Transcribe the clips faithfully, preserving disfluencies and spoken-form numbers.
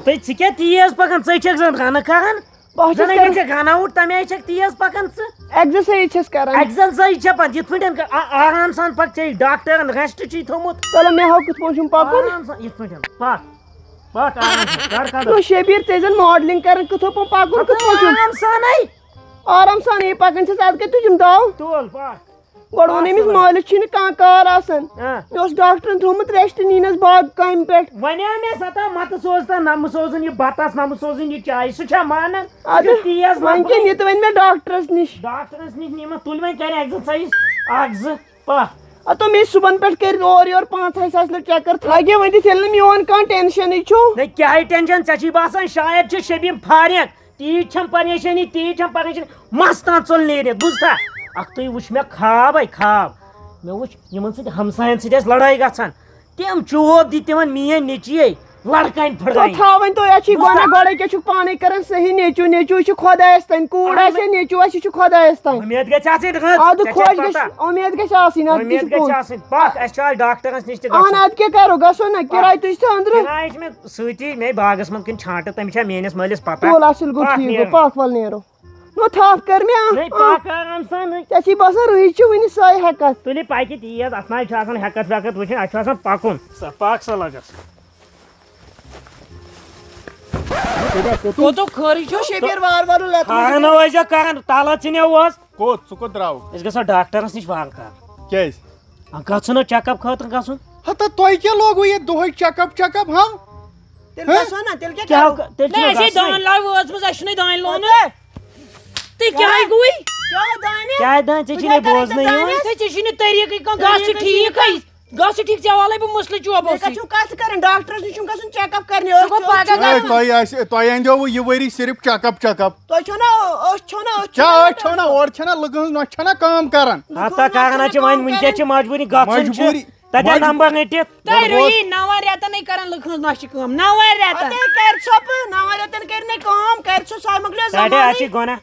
ہے، ژٕ کیٛاہ تیز پکان؟ ژٕ چھکھ زن غنہٕ کران؟ بہٕ چھُس زن کران۔ ژےٚ غنہ اوٚٹ، تمہِ آیہِ چھکھ تیز پکان ژٕ۔ Exercise چھَس کران۔ Exercise چھےٚ پتہٕ یِتھ پٲٹھۍ کر-، آ-، آرام سان پکھ ژےٚ ڈاکٹرن rest چھُے تھوٚمُت۔ چلو، مےٚ ہاو کِتھ پٲٹھۍ چھُم پکُن۔ آرام سان، یِتھ پٲٹھۍ پکھ۔ پکھ آرام سان، کر کدم۔ نو شبیر، ژےٚ زن modeling کران، کِتھ پٲٹھۍ پکُن، کِتھ پٲٹھۍ چھُم؟ آرام سانٕے۔ آرام سان یہِ پکان چھَس، اَتھ گٔے تُجِم دَو۔ تُل، پکھ۔ گۄڈٕ ووٚن أمِس، اَصٕل۔ مٲلِس چھُنہٕ کانٛہہ کار آسان۔ آ۔ مےٚ اوس ڈاکٹرن تھوٚومُت rest، نِنَس باغ کامہِ پٮ۪ٹھ۔ وَنیو مےٚ ستا، مَتہٕ سوز تہٕ نہ مہٕ سوزُن یہِ بَتَس، نہ مہٕ سوزُن یہِ چایہِ۔ سُہ چھا مانان؟ سُہ اَدٕ چھُ تیز وۄنۍ لَگان۔ کیٛاہ نِتہٕ وۄنۍ مےٚ ڈاکٹرس نِش؟ ڈاکٹرس نِش نِمَتھ، تُلۍ وۄنۍ کَرِ exercise اَکھ زٕ، پَکھ۔ اَدٕ مےٚ صُبحن پٮ۪ٹھ کٔرِتھ اورٕ یورٕ پانٛژھ ہَتھ ساس لَٹہِ چکر تھاوِ۔ لَگے وۄنۍ تہِ تیٚلہِ نہٕ میون کانٛہہ tension-ٕے چھُ۔ نہ، کیٛاہ tension؟ ژےٚ چھُے باسان شاید چھُ شبیٖم فارغ۔ تیٖژ چھَم پریشٲنی، تیٖژ چھَم پریشٲنی، مَس تام ژوٚل نیٖرِتھ، بوٗزتھا؟ اَکھتُے وٕچھ مےٚ خوابَے خواب۔ مےٚ وٕچھ یِمَن سۭتۍ ہمسایَن سۭتۍ ٲسۍ لڑٲے گژھان۔ تٔمۍ چوب دِتۍ تِمَن میٛٲنۍ نیٚچِیے لڑکَنۍ پھٕڑگَنۍ۔ تھاوٕنۍ تُہۍ، اَسہِ چھِ بوٗزتھا؟ گۄناہ گۄڈَے کیٛاہ چھُکھ پانَے کران صحیح؟ نیٚچوٗ، نیٚچوٗ چھُ خۄدایَس تام، کوٗر اہن۔ آسہِ یا نیٚچوٗ آسہِ، یہِ چھُ خۄدایَس تام۔ اُمید گژھِ آسٕنۍ رٕژ، اَدٕ ژےٚ چھےٚ خۄش گژھِ، پَتہ۔ اُمید گژھِ آسٕنۍ، اَدٕ کیٛاہ اُمید چھُ گژھِ پوٚز۔ آسٕنۍ۔ پَکھ، اَسہِ چھُ آز ڈاکٹرَس نِش تہِ اہن، گژھُن۔ اَدٕ کیٛاہ کَرو، گژھو نہ، کِراے تُج تہٕ أنٛدرٕ۔ کِراے چھِ مےٚ سۭتی، مےٚ باغس منٛز کِنہٕ چھانٹہٕ، تٔمِس چھا میٲنِس مٲلِس پتہ؟ تُل، اَصٕل گوٚو، پَکھ ٹھیٖک گوٚو، نیرو۔ پَکھ وَلہٕ نیرو۔ نو تھپھ کٔر مےٚ اَتھ۔ نٔے پَکھ آرام سان، نٔے۔ ژےٚ چھی باسان رُہی چھِ وُنہِ سۄے ہٮ۪کَتھ۔ تُلہِ پَکہِ تیز، اَتھ نہ چھُ آسان ہٮ۪کَتھ وٮ۪کَتھ وٕچھِنۍ، اَتھ چھُ آسان پَکُن۔ سا پَکھ سا لَگَس۔ کوٚتُک خٲرٕے چھُ؟ شبیر وار وار لَتہٕ۔ اَہَن حظ، یہِ کَران تَلہٕ ژھٕنِو حظ۔ کوٚت؟ ژٕ کوٚت درٛاوُکھ؟ أسۍ گژھو ڈاکٹرَس نِش وارٕ کارٕ۔ کیٛازِ؟ آ، گژھو نا check up خٲطرٕ گژھُن۔ ہتا تۄہہِ کیٛاہ لوگوٕ ییٚتہِ دۄہے check up check up، ہا؟ تیٚلہِ ہہ؟ گژھو نا، تیٚلہِ کیٛاہ کیٛاہ کرو؟ ہو-، تیٚلہِ نہ، چھُنہٕ اَسہِ ہے گژھنٕے۔ دانہِ لاے وٲژمٕژ، اَسہِ چھُنہٕ دانہِ لونُن۔ تہٕ تُہۍ کیٛاہ ہے گوٚوٕے؟ کیٛاہ دانہِ؟ کیٛاہ دانہِ؟ ژےٚ بہٕ چھُے کیٛاہ نہٕ کرٕ بوزنٕے دانہِ؟ یِوان۔ ژےٚ، ژےٚ چھُے نہٕ طریٖقٕے کانٛہہ، گژھ ژٕ طریٖقٕے ٹھیٖک چھُنہٕ۔ ہے۔ گژھ ژٕ ٹھیٖک، ژےٚ والَے بہٕ مسلہٕ چوبَس بیٚیہِ کَتہِ سۭتۍ۔ چھُو کَتھ کران؟ ڈاکٹرَس نِش چھُم گژھُن check up کرنہِ۔ سُہ أچھ گوٚو چھو پَگاہ چھو گژھُن۔ ہے، تۄہہِ آسہِ، تۄہہِ اَنیووٕ یہِ ؤری صرف check up check up۔ تۄہہِ چھو نا، أچھ چھو نا، أچھ چھو کیٛاہ نا أچھ چھو نا؟ ڈاکٹر؟ اورٕ چھَنا لُکَن ہٕنٛز نۄشہِ چھَنا کٲم کران؟ ہتا لُکَن کَران ہا نۄشہِ چھِ، وۄنۍ چھَنا وٕنکٮ۪س کٲم چھِ مجبوٗری گژھُن چھُ۔ مجبوٗری۔ تَتہِ مجبوٗری۔ نمبر رٔٹِتھ۔ تۄہہِ مجبوٗری۔ رُہی نَوَن رٮ۪تَن ہے کران لُکَن ہٕنٛز نۄشہِ کٲم، نَوَن رٮ۪تَن۔ اَدٕ کَرِ ژھۄپہٕ، نَوَن رٮ۪تَن کَرِ نہٕ کٲم، کَرِ ژھۄ سۄے مۄکلیو ٹاٹے، زمانَے۔ اَتھ چھِ گۄناہ۔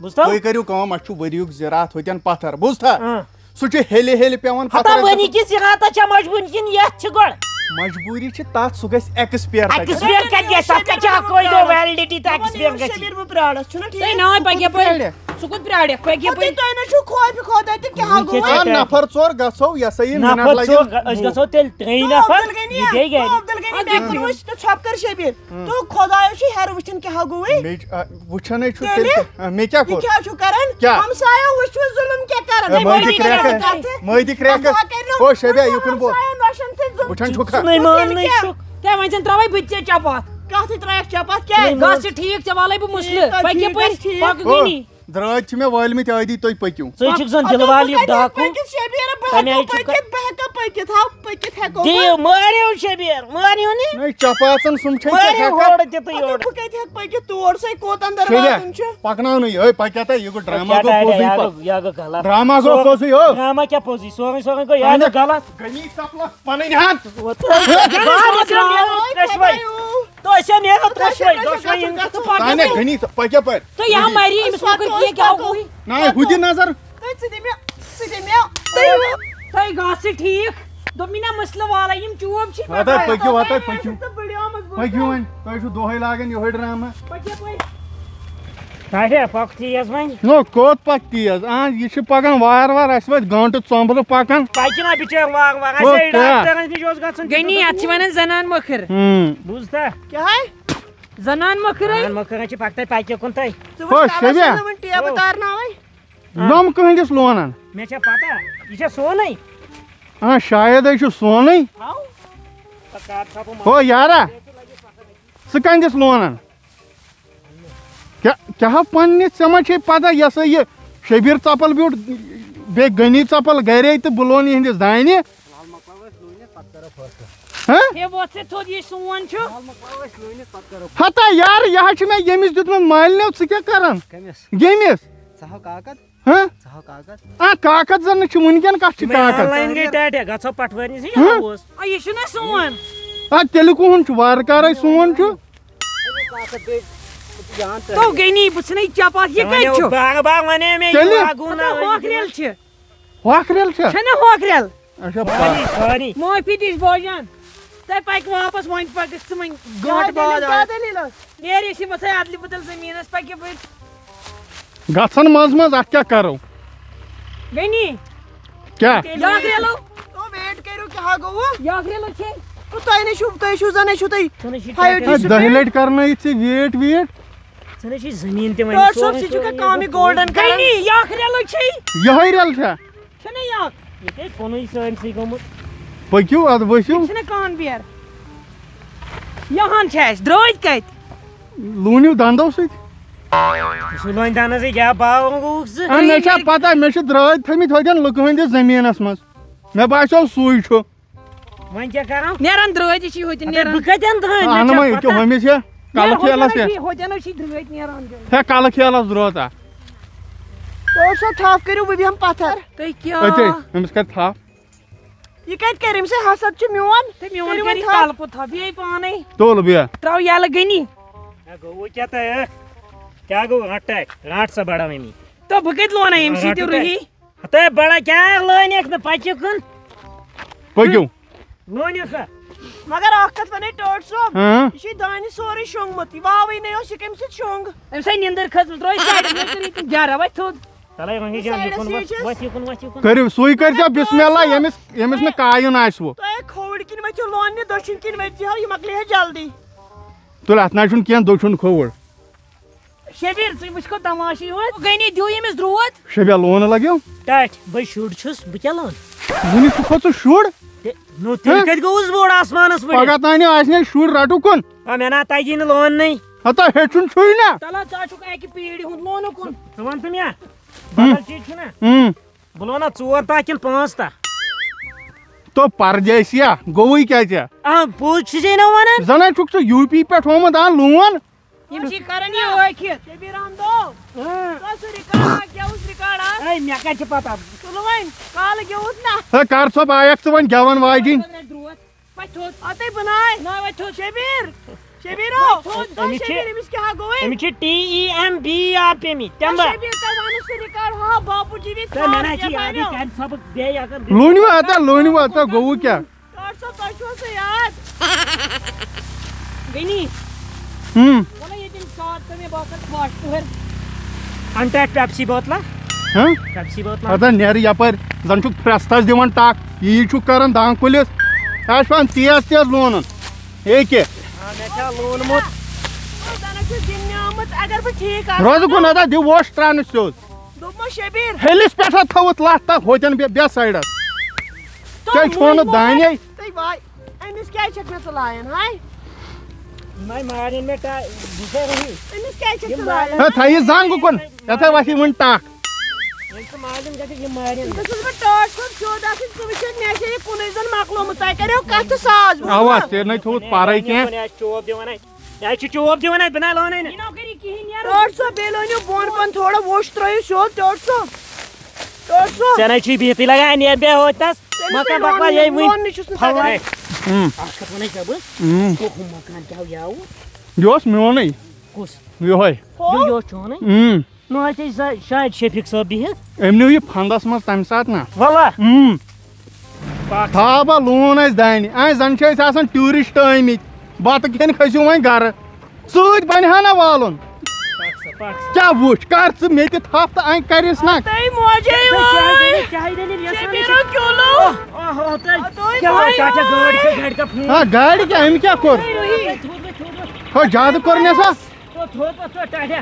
بوٗزتھا؟ تُہۍ کٔرِو کٲم، اَسہِ چھُ ؤریُک زِراعت ہوٚتٮ۪ن پَتھر، بوٗزتھا؟ اۭں۔ سُہ چھُ ہیٚلہِ ہیٚلہِ پٮ۪وان ہتا پَتھر وۄنۍ اَتہِ۔ کِس زِراعتَس چھا مجبوٗری کِنہٕ یَتھ چھِ گۄڈٕ؟ مجبوٗری چھِ تَتھ، سُہ گژھِ expire تَتہِ۔ Expire کَتہِ گژھِ؟ تَتھ کَتہِ چھِ اَکوے دۄہ validity تہٕ expire گژھِ؟ شبیر، بہٕ پرٛارَس، چھُنہ ٹھیٖک؟ تُہۍ ناوَے پَکھ یَپٲرۍ۔ ژٕ کوٚت پرٛارَکھ؟ پَکھ یَپٲرۍ۔ تُہۍ، تُہۍ نہ چھُو خوفہِ خۄداے تہٕ کیٛاہ گوٚو وۄنۍ؟ آ، نفر ژور گژھو، یہِ ہسا یہِ نفر منٹ لگن۔ ژور، أسۍ گژھو تیٚلہِ ترٛیٚیہِ تو نفر، عبدالغنی، یہِ بیٚیہِ تو گرِ۔ عبدالغنی، مےٚ کُن وٕچھ تہٕ ژھۄپہٕ کر شبیر۔ تو خۄدایو چھُ ہیرٕ وٕچھان کیٛاہ گوٚوُے۔ مےٚ چھِ، آ، وٕچھان ہے چھُ تیٚلہِ؟ تیٚلہِ تہِ۔ آ، مےٚ کیٛاہ یہِ کوٚر؟ کیٛاہ چھُ کران؟ کیٛاہ؟ ہمسایو وٕچھوٕ ظُلُم کیٛاہ کران؟ ہے، مٔدِ مٔدِ کرٛٮ۪کھ، کرٛٮ۪کھ۔ مٔدِ کرٛٮ۪کھ۔ ہمسایو نۄشَن سۭتۍ ظُلُم۔ وٕچھان چھُکھا؟ ژٕ نہٕ ماننٕے تیٚلہِ کیٛاہ؟ چھُکھ۔ تۄہہِ وۄنۍ زَن ترٛاوَے بہٕ تہِ ژےٚ چپاتھ۔ کَتھ ترٛایَکھ چپاتھ؟ کیٛازِ؟ ژٕ نہٕ گژھ مان- ژٕ ٹھیٖک، ژےٚ والَے بہٕ مُسلہِ۔ ٹھیٖک، پَکہِ ٹھیٖک، یَپٲرۍ، ٹھیٖک۔ پَکہٕ ہو۔ گٔنی۔ درٛٲتۍ چھِ مےٚ وٲلمٕتۍ عٲدی، تُہۍ پٔکِو۔ ژٕ چھُکھ زَن اَدٕ دِلہٕ وال بہٕ یہِ کَتہِ ہٮ۪کہٕ ڈاکوٗ۔ پٔکِتھ شبیر؟ بہٕ تَمہِ ہٮ۪کہٕ آیہِ چھُکھ پٔکِتھ، بہٕ ہٮ۪کہٕ پٔکِتھ، ہاو، پٔکِتھ ہٮ۪کو بہٕ۔ دِیِو، مٲرِو شبیر، مٲرِو نہٕ۔ نَے، چپاتھن سُم چھے ژےٚ مٲرِو کھٮ۪کھ۔ ہورٕ تہِ تہٕ اَدٕ یورٕ۔ بہٕ کَتہِ ہٮ۪کہٕ پٔکِتھ تور؟ سُے کوٚت اَندَر شبیر، واتُن چھُ؟ پَکناو نہٕ یہِ، ہے، پَکیا تہٕ یہِ گوٚو ڈرامہ کیٛاہ گوٚو ڈایریا، پوٚزُے یہِ پَتھ۔ گوٚو، یہِ گوٚو غلط۔ ڈرامہ گوٚو سورُے، پوٚزُے، ہو۔ ڈرامہ کیٛاہ پوٚزُے؟ سورُے، سورُے گوٚو یہِ گوٚو غلط۔ غنی سَپلَس پَنٕنۍ ہَتھ۔ وۄتھ۔ بہٕ ہا چھُس یورٕ ترٛٮ۪شوَے۔ تہٕ أسۍ ہا نیرو ترٛٮ۪شوَے، دۄشوَے یِن تہٕ پَکو۔ تانیا غنی، پَکیا پَتہٕ؟ تہٕ یہِ ہا مَری، أمِس ما کٔر کینٛہہ، کیٛاہ گوٚوُے؟ نہ، ہُہ دِ نظر۔ تُہۍ ژٕ دِ مےٚ، ژٕ دِ مےٚ۔ تُہۍ، تُہۍ گژھ ٹھیٖک۔ دوٚپمَے نہ، مسلہٕ والَے یِم چوب چھِ وَتَے پَتہٕ۔ پٔکِو، وَتَے پٔکِو۔ ژٕ بٔڑیومُت بہٕ۔ پٔکِو وۄنۍ، تۄہہِ چھُو دۄہَے لاگان یِہوٚے ڈرامہ۔ پٔکِو، پٔکِو۔ تۄہہِ پَکھ تیز وۄنۍ۔ نو، کوٚت پَکھ تیز؟ اہن، یہِ چھِ پَکان وارٕ وارٕ، اَسہِ وٲتۍ گٲنٛٹہٕ ژۄمبرٕ پَکان۔ پَکہِ نا بِچٲرۍ وارٕ وارٕ، ہو، اَسہِ ہے کیٛاہ؟ ڈاکٹرَس نِش اوس گژھُن، غنی، اَتھ چھِ وَنان زَنان مۄکھٕر۔ ہُم۔ بوٗزتھا؟ کیٛاہ ہے؟ زَنان مۄکھٕر ہے؟ زَنان مۄکھٕر ہے چھِ پَکتَے پَکہِ کُن تۄہہِ۔ ژٕ ہو، وٕچھ، کَمَس شبیہ۔ منٛز یِمَن ٹیبہٕ ہو۔ تارناوَے؟ یِم کٕہٕنٛدِس لونَن؟ مےٚ چھےٚ پَتہ، یہِ چھےٚ سونٕے۔ آ، شاید ہے چھُ سونٕے۔ ہاو۔ پَتہٕ کَر ژھاپہٕ ہو یارا، ژٕ کَنہِ دِس لونَن؟ کیٛاہ، کیٛاہ ہا پننہِ، ژےٚ ما چھے پتہ، یہِ ہسا یہِ شبیر ژپل بیوٗٹھ، بیٚیہِ غنی ژپل گرے تہٕ بہٕ لونہٕ یِہنٛدِس دانہِ۔ ہہ؟ ہے، وۄتھ ژےٚ تھوٚد، یہِ سون چھُ۔ ہتا یارٕ، یہِ ہا چھُ مےٚ ییٚمِس دیُتمُت مالِنیو، ژٕ کیٛاہ کران؟ کٔمِس؟ ییٚمِس؟ ژٕ ہاو کاکد؟ ہہ؟ ژٕ ہاو کاکد؟ آ، کاکد زن نہٕ چھُ وٕنکٮ۪ن، کتھ چھِ یِمے کاکد؟ آنلاین گٔے ٹاٹیا، گژھو پٹھوٲرِس نِش، ہہ؟ ہاووس۔ آ، یہِ چھُنہ سون۔ آ، تیٚلہِ کُہُنٛد چھُ؟ وارٕ کارے سون چھُ۔ تو گٔے نی، بہٕ ژھٕنے چپاتھ، یہِ کتہِ چھُ؟ بار بار ونے مےٚ، یہِ تیٚلہِ؟ لاگوٗ نہ ہۄکھ ریل چھِ۔ ہۄکھ ریل چھا؟ چھَنہ ہۄکھ ریل؟ اچھا، ساری، ساری۔ معٲفی دِس بوجان۔ تۄہہِ پکہِ واپس، وۄنۍ پککھ ژٕ وۄنۍ گٲنٛٹہٕ بعد آے۔ کیٛاہ دٔلیٖل ٲس؟ نیرِ أسۍ یِمو سا ادلہِ بدل زٔمیٖنس، پکہِ یپٲرۍ۔ گژھن منٛز منٛز، اتھ کیٛاہ کرو؟ غنی۔ کیٛاہ؟ تیٚلہِ یہِ اکھ ریلو۔ تو wait کٔرِو، کیٛاہ گوٚوٕ؟ یہِ اکھ ریلو چھے۔ تو تۄہہِ نَے چھُو، تُہۍ چھُو زَن نَے چھُو تُہۍ ژٕ نَے چھُے ہاے ٹاٹا۔ أتی ہے، چھُ دَہہِ پٮ۪ٹھ۔ لَٹہِ کرنٲیِتھ ژےٚ wait ویٹ۔ ژٕ نَے چھُے زٔمیٖن تہِ وۄنۍ ڈاکٹر صٲب، سورُے ژٕ چھُکھ سورُے کٲمٕے یہِ golden کران۔ غنی، یہِ اکھ ریلو چھے۔ یِہوٚے ریل چھا؟ چھُنہ یہِ اکھ۔ یہِ گٔے کُنُے سٲرسٕے گوٚمُت۔ پٔکِو، اَدٕ ؤسِو۔ یہِ چھُنہ کانٛہہ بیر۔ یہِ ہن چھِ اَسہِ، درٛٲتۍ کَتہِ؟ لوٗنِو دَندو سۭتۍ۔ سُہ لونہِ دانس سۭتۍ کیٛاہ باو گوٚوُکھ ژٕ؟ اَہَن، مےٚ چھا پَتہ، مےٚ چھِ درٛٲتۍ تھٲمٕتۍ ہوٚتٮ۪ن لُکہٕ ہٕنٛدِس زٔمیٖنَس منٛز۔ مےٚ باسیو سُے چھُ۔ وۄنۍ کیٛاہ کَرو؟ نیران درٛٲتۍ چھِ ہوٚتٮ۪ن اَدٕ نیران۔ بہٕ کَتٮ۪ن درٛٲے؟ مےٚ اَہَن، چھا وۄنۍ پَتہ؟ کیٛاہ ہُمِس یا کَلہٕ نیران کھیلَس ہوٚتٮ۪ن یا؟ چھِ، ہوٚتٮ۪ن چھِ درٛٲتۍ نیران۔ ہے، کَلہٕ کھیلَس درٛوتا۔ تُہۍ چھو تھپھ کٔرِو، بہٕ بیٚہمہٕ پَتھر۔ تُہۍ کیٛاہ؟ أتے، أمِس کَرِ تھپھ۔ یہِ کَتہِ کَرِ؟ أمۍ سٕے حسد چھُ میون۔ تہٕ میون کٔرِو کَرِ وۄنۍ تھپھ۔ تَلہٕ پوٚت تھپھ، یے پانَے۔ تُل بیٚہہ۔ ترٛاو یَلہٕ غنی۔ ہے، گوٚو کیٛاہ تۄہہِ؟ کیٛاہ گوٚو؟ رَٹ ٹَکھ، رَٹ سا بَڑاوٕنی۔ تہٕ بہٕ کَتہِ لونَے أمۍ سۭتۍ رَٹُن روٗہی؟ تہٕ۔ ہتے بڑا کیٛاہ لٲنِکھ نہٕ پچہِ کُن؟ پٔکِو۔ لٲنِو سا۔ مگر اکھ کتھ ونے ٹٲٹھ صٲب، ہاں؟ یہِ چھُے دانہِ سورُے شوٚنٛگمُت، یہِ واوٕے نے اوس، یہِ کٔمۍ سۭتۍ شوٚنٛگ؟ أمۍ سٕے نِندٕر کھٔژمٕژ، روزِ سایڈس منٛز، کٔرِو یِکُن جرہ، وۄتھ تھوٚد۔ تَلے وۄنۍ کیٛاہ سایڈس یِکُن یہِ وۄتھ، چھِ۔ وۄتھ یِکُن، وۄتھ یِکُن۔ کٔرِو سُے کٔرۍزیو بسم اللہ، ییٚمِس، ییٚمِس نہٕ کایُن آسہِ وۄنۍ۔ تۄہہِ کھووُر کِنۍ ؤتھِو لوننہِ، دٔچھُن کِنۍ ؤتھۍزِہو، یہِ مۄکلہِ ہے جلدی۔ تُل، اتھ نہ چھُنہٕ کینٛہہ، دٔچھُن کھووُر۔ شبیر، ژٕ وٕچھ کو تماشہٕ یوت۔ غنی دیو ییٚمِس درود۔ شبیر لون لگیو۔ ٹاٹھۍ، بہٕ شُر چھُس، بہٕ کیٛاہ لون؟ وُنہِ چھُ کھوٚت ژٕ شُر؟ تہِ-، نو، تیٚلہِ ہہ؟ کتہِ گوٚوُس بوٚڑ آسمانس پٮ۪ٹھ؟ پگاہ تانۍ آسہِ نے شُر رٹُکُن۔ آ، مےٚ نا تگی نہٕ لوننٕے۔ ہتا ہیٚچھُن چھُے نا۔ تلا ژٕ چھُکھ اکہِ پیٖرِ ہُنٛد لونُکُن۔ ژٕ وَن تہٕ مےٚ، ہُم۔ بدل چیٖز چھُنا؟ ہُم۔ بہٕ لونا ژور تاہ کِنہٕ پانٛژھ تاہ؟ تو پردیسیا، گوٚوُے کیٛاہ ژےٚ؟ آ، پوٚز چھُ ژےٚ نہ ونان۔ زنہٕ چھُکھ ژٕ یوٗ پی پٮ۪ٹھ ہومُت آن لون۔ یِم چھی کران یہِ ٲکھِتھ۔ شبیر احمد، ہاں۔ تو سُہ ریکارڈ اکھ، کیٛاہ اوس ریکارڈ اکھ؟ اے، مےٚ کتہِ چھِ پتہ؟ تُلہٕ وۄنۍ، کالہٕ گیوٚوُتھ نا؟ ہے، کر ژھۄپ آیکھ ژٕ وۄنۍ گٮ۪ون واجِنۍ؟ درٛوت۔ وۄتھ تھوٚد۔ اتے بناے۔ نا، وۄتھ تھوٚد۔ شبیر، شبیرو، وۄتھ تھوٚد۔ تو أمِس چھِ، شبیر، أمِس کیٛاہ گوٚوُے؟ أمِس چھِ ٹی ای ایم بی آ پیٚمٕتۍ، تَمہِ تو دۄہ۔ شبیر، تۄہہِ وَنُو سُہ ریکارڈ، ہا، باپوٗ جی وی تۄہہِ مےٚ نا ژھانٛڈ چھِ یادٕے، کیٛاہ کَمہِ سبق بیٚیہِ اگر لوٗنِو ہتا، لوٗنِو ہتا، گوٚوُ کیٛاہ؟ ڈاکٹر صٲب، تۄہہِ چھُوا سُہ یاد؟ غنی۔ ہُم۔ وَلہٕ ییٚتٮ۪ن ساتھ تہٕ مےٚ باسان پھَش پُہٕر۔ اَن ٹاٹھ پیپسی بوتلہ۔ ہہ؟ پیپسی بوتلہ۔ ہتا نیرٕ یپٲرۍ، زن چھُکھ پھرٛستس دِوان ٹکھ، یی چھُکھ کران دانہٕ کُلِس۔ اَسہِ چھُ پٮ۪وان تیز تیز لونُن۔ یے کہِ؟ آ، مےٚ چھا لونمُت؟ زَنہٕ چھُ دِنہٕ آمُت، اگر بہٕ ٹھیٖک آسہٕ روزٕ ہا۔ کُن ہتا دِ ووش ترٛاونہٕ سیوٚد۔ دوٚپمو شبیر۔ ہیٚلِس پٮ۪ٹھ ہا تھٲوٕتھ لَتھ تَتھ ہوتٮ۪ن بے-، بے سایڈس۔ تُہۍ ژےٚ چھُو نہٕ ووٚنمو دانے۔ تُہۍ واے، أمِس کیٛازِ چھَکھ مےٚ ژٕ لایان، ہاے؟ یِمے مارن مےٚ ٹا-، بہٕ چھُسے وۄنی۔ أمِس کیٛازِ چھَکھ یِم ژٕ لایان؟ ہے، تھایہِ زنٛگ اُکُن۔ یَتھ ہے وَسہِ وٕنہِ ٹَکھ۔ ییٚلہِ سُہ مالِم گژھِ، یِم مارن۔ بہٕ چھُس بہٕ ٹٲٹھ کھۄتہٕ سیوٚد آسان، ژٕ وٕچھکھ، مےٚ چھےٚ یہِ کُنُے زوٚن مۄکلومُت، تۄہہِ کَریو کَتھٕ ساز، بوٗزتھا؟ اَوا، ژےٚ نَے تھوٚوُتھ پَرَے کینٛہہ۔ یہِ چھُ چوب دِوان اَتہِ۔ یہِ چھُ چوب دِوان اَتہِ، بہٕ نَے لونَے نہٕ۔ یہِ نہ کٔرِو کِہیٖنۍ، نیرو۔ ٹٲٹھ صٲب، بیٚیہِ لٲنِو بۄن پَہَن تھوڑا ووٚش ترٛٲیِو سیوٚد، ٹٲٹھ صٲب۔ ٹٲٹھ صٲب۔ ژےٚ نَے چھُے بِہتٕے لَگان، نیر بیٚہہ ہوٚتہِ نَس۔ تٔمِس مۄکلاو، نَے مۄکلاو، لونُن، یے وٕنۍ لوننٕے چھُس نہٕ تھاوان۔ تَگان۔ اے، ہُم۔ اَکھ کَتھ وَنے ژےٚ بہٕ۔ ہُم۔ ہُہ، ہُہ مکان کیٛاہ یاوُ؟ یہِ اوس میونُے۔ کُس؟ یِہوٚے۔ ہُہ؟ یہِ، یہِ اوس چونُے؟ ہُم۔ نہ، اَتہِ ٲسۍ زا-، شاید شفیق صٲب بِہِتھ۔ أمۍ نیوٗ یہِ پھنٛدَس منٛز تَمہِ ساتہٕ نا۔ وَلہ۔ اۭں۔ پَکھ۔ تھاو بہٕ لون اَسہِ دانہِ۔ اَسہِ زَن چھِ أسۍ آسان ٹوٗرِسٹ آمٕتۍ۔ بَتہٕ کھٮ۪نہِ کھٔسِو وۄنۍ گَرٕ۔ سۭتۍ بَنہِ ہا نہ والُن۔ پَکھ سا، پَکھ سا۔ کیٛاہ وٕچھ؟ کَر ژٕ مےٚ تہِ تھَپھ تہٕ اَنہِ کَرِس نہ۔ تۄہہِ موجے تۄہہِ کیٛاہ وٲے۔ دٔلیٖل؟ کیٛاہ دٔلیٖل یَژھان شبیٖرو چھِ؟ کیٛاہ لوٚگ؟ اوہ، اوہ، تۄہہِ اَدٕ کیٛاہ وۄنۍ گاڑِ کیٛاہ وٲے۔ گاڑِ کیٛاہ پھوٗن؟ ہا، گاڑِ کیٛاہ؟ أمۍ کیٛاہ کوٚر؟ تھوٚد وۄتھ، تھوٚد وۄتھ۔ ہو، زیادٕ کوٚر مےٚ سا۔ تھوٚد، تھوٚد، تھوٚد، ٹاٹھیا۔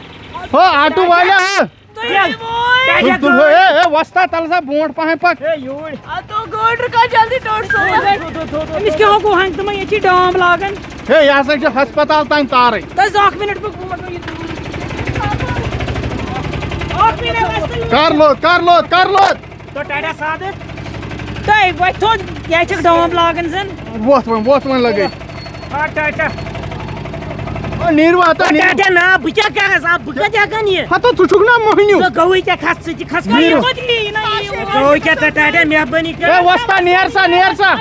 ہو، آٹوٗ والیا، ہا۔ تُہۍ تُل، تُل، ہے، ہے، وۄستا، تَلہٕ سا برونٛٹھ پَہَن پَکھ۔ ہے، یوٗرۍ۔ آ، تو گٲڑۍ رُکاو جلدی، ٹوٹھ صٲب۔ تھوٚد، تھوٚد، تھوٚد، تھوٚد۔ أمِس کیٛاہ ہو گوٚو ہنٛگتہٕ منٛگہٕ؟ ییٚتہِ چھِ ڈام لاگان۔ ہے، یہِ ہسا چھِ ہسپتال تام تارٕے۔ تۄہہِ زٕ اَکھ مِنٹ بہٕ برونٛٹھ وۄنۍ یہِ۔ اَکھ مِنٹ، اَسہِ تُلِو۔ کر لوٚت، کر لوٚت، کر لوٚت۔ تو ٹاٹا سادٕ۔ تۄہہِ وۄتھِ تھوٚد، یہِ چھِ ڈام لاگان زَن۔ وۄتھ وۄنۍ، وۄتھ وۄنۍ لگے۔ ہا ٹاٹا۔ او نیٖرِو ہتا، نیٖرِو۔ ٹاٹا نا، بہٕ کیٛاہ کَرَس؟ آ، بہٕ کَتہِ ہٮ۪کَن یہِ؟ ہتا، ژٕ چھُکھ نا مۄہنیو۔ ژٕ گوٚوُے ژےٚ کھَس، ژٕ تہِ کھَس۔ نیٖرِو۔ یہِ کوٚت یی؟ یہِ نا یی۔ گوٚوُے ژےٚ ژےٚ ٹاٹا، مہربٲنی کٔرِتھ۔ اے وۄستا، نیر سا، نیر سا۔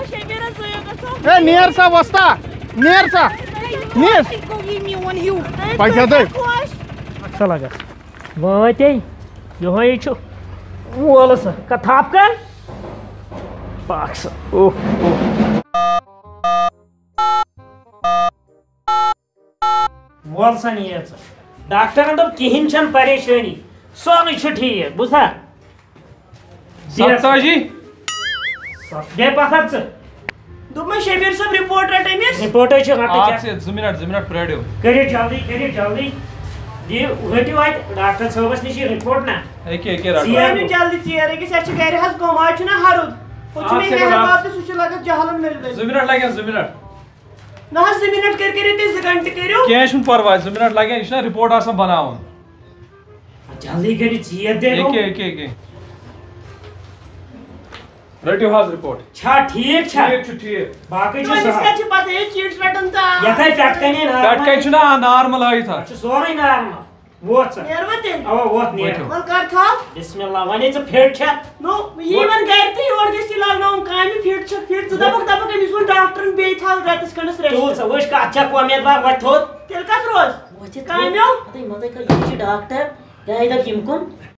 اے نیر سا وۄستا، نیر سا۔ نیر۔ یہِ میون ہیوٗ۔ پَکھ ہَتہٕ۔ اَصٕل لَگَس۔ وٲتۍ۔ یِہوٚے چھُ وول سا۔ کَتھ تھَپھ کَر۔ پَکھ سا۔ اوہ، اوہ۔ وَل سا نیر ژٕ۔ ڈاکٹرن دوٚپ، "کِہیٖنۍ چھَنہٕ پریشٲنی، سورُے چھُ ٹھیٖک۔" بوٗزتھا؟ ستتٲجی۔ گٔے پَتھ اَتھ ژٕ۔ دوٚپمَے شبیٖر صٲب، رِپورٹ رَٹ أمِس۔ رِپورٹ حظ چھِ رَٹٕنۍ۔ اَکھ سیکنڈ، زٕ منٹ، زٕ منٹ پرٛٲرِو۔ کٔرِو جلدی، کٔرِو جلدی۔ دِیِو، رٔٹِو اَتہِ ڈاکٹر صٲبَس نِش یہِ رِپورٹ نا۔ أکے، أکے رَٹو۔ ژیر أنِو جلدی ژیر، أکِس اَسہِ چھِ گَرِ حظ کٲم، آز چھُنہ ہَرُد۔ ہُتھ چھُ اَکھ مےٚ سیکنڈ، ہِحٮ۪ن اَکھ بَب تہٕ سُہ چھُ لَگان جَہلَن مِلہِ مِلہِ۔ زٕ منٹ لَگن، زٕ منٹ۔ نہ حظ، زٕ منٹ کٔرۍ کٔرِو تُہۍ، زٕ گھنٹہٕ کٔرِو۔ کینٛہہ چھُنہٕ پرواے، زٕ منٹ لگن، یہِ چھُنہ رِپورٹ آسان بناوُن۔ جلدی کٔرِو، ژیر دے گوٚو۔ ییٚکے، ییٚکے، ییٚکے۔ رٔٹِو حظ رِپورٹ۔ چھا ٹھیٖک چھا؟ ٹھیٖک چھُ، ٹھیٖک۔ باقٕے چھُ وۄنۍ أسۍ سہل۔ کَتہِ چھِ پتہٕ یہِ چیٖٹ رَٹان تہٕ؟ یَتھ ہے پٮ۪ٹھ کَنہِ نارمل۔ پٮ۪ٹھ کَنہِ چھُنہ آ نارمل ہٲیِتھ اَتھ۔ اَتھ چھُ سورُے نارمل۔ ووت سا۔ نیروا تیٚلہِ؟ اَوا، ووت، نیر۔ وٕچھِو۔ وَلہٕ کر تھاو۔ بسم اللہ، وۄنۍ ہے ژٕ فِٹ چھَکھ۔ نو، یہِ یِمن گرِ تہٕ یورٕ گژھِ یہِ لاگناوُن کامہِ، فِٹ چھَکھ فِٹ۔ ژٕ دَپَکھ، دَپَکھ أمِس ووٚن ڈاکٹرن بیٚیہِ تھاو رٮ۪تَس کھنٛڈَس ریسٹ۔ تُل سا، وٕچھ کَتھ چھَکھ اُمیدوار، وۄتھ تھوٚد۔ تیٚلہِ کَتھ روز؟ وۄتھِ تھوٚد۔ کامیو؟ اَدَے مَتَے کَر، یہِ چھِ ڈاکٹر، یہِ ہَے دَپ یِم کُن۔